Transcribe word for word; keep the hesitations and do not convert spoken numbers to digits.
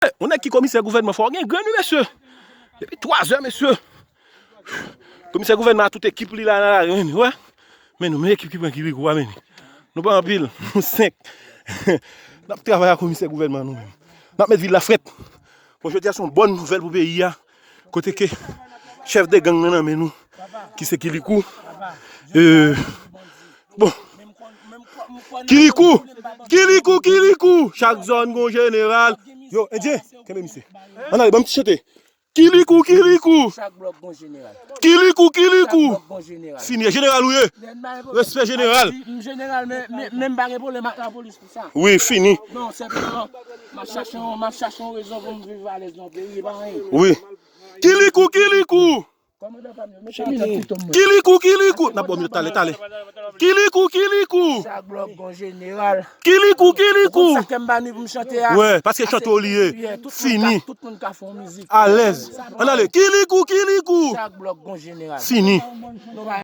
Yon nèg ki komisè gouvènman, fò w gen grenn, wi, mesye. Depi twazè, mesye. Komisè gouvènman a tout ekip li la nan lari, men, wè. Men nou, men ekip ki pran Kirikou a, men. Nou pa anpil, nou senk. N ap travay ak komisè gouvènman nou menm. N ap met vil la frèt. Bon, jodi a se yon bòn nouvèl pou peyi a. Kote ke chèf de gang nan nan men nou, ki se Kirikou. Euh, bon. Kirikou, Kirikou, Kirikou. Chak zòn gon jeneral. Yo, Endyen, kenbe misye. Ann ale, ban m ti chante. Kirikou, Kirikou. Chak blòk gon jeneral. Kirikou, Kirikou. Chak blòk gon jeneral. Fini, jeneral ou ye. Respè jeneral. M jeneral, men, men, men m pa gen pwoblèm ak lapolis pou sa. Wi, fini. Non, senpleman, m ap chache yon, m ap chache yon rezon pou m viv alèz nan peyi, e pa anyen. Wi. Kirikou, Kirikou. Kòmandan pa m yo, mete yon tèt pito m mwen. Kirikou, Kirikou. N ap ba w minit talè, talè. Kirikou, Kirikou. Chak blòk gon jeneral. Kirikou, Kirikou. Ou konn sa ke m pa ni pou m chante a? Wè, paske chante w li ye. Fini. Tout moun ka fè yon mizik. Alèz. Ann ale. Kirikou, Kirikou. Chak blòk gon jeneral. Fini. Nou pa